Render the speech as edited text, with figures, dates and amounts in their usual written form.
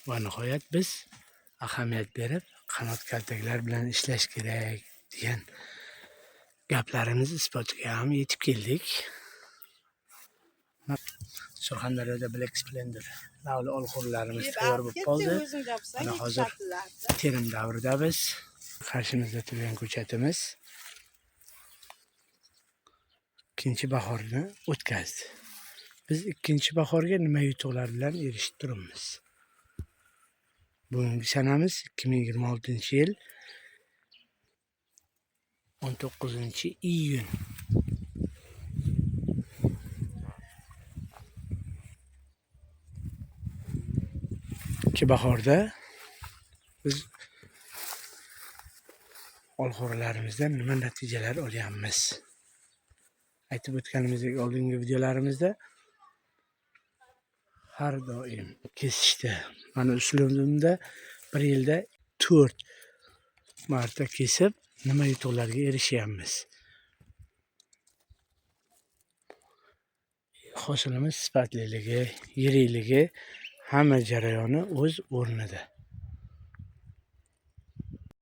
Va nihoyat biz ahamiyat berib qanot kaltaklar bilan ishlash kerak degan gaplarimiz isbotiga ham yetib keldik. Surxondaryoda Black Splendor navli olxo'rlarimiz tayyor bo'lib qoldi. Mana hozir terim davrida biz qarshimizda turgan ko'chatimiz ikkinchi bahorni o'tkazdi. Biz ikkinchi bahorga nima yutuqlar bilan erishib turibmiz? Bugungi sanamiz 2026-yil 19 iyun. Ikki bahorda biz olxo'rilarimizdan nima natijalar olyapmiz? Aytib o'tganimizdek oldingi videolarimizda har doim kesishda mana uslubimda bir yilda 4 marta kesib nima yutuqlarga erishyapmiz? Hosilimiz sifatliligi, yirikligi, hamma jarayoni o'z o'rnida.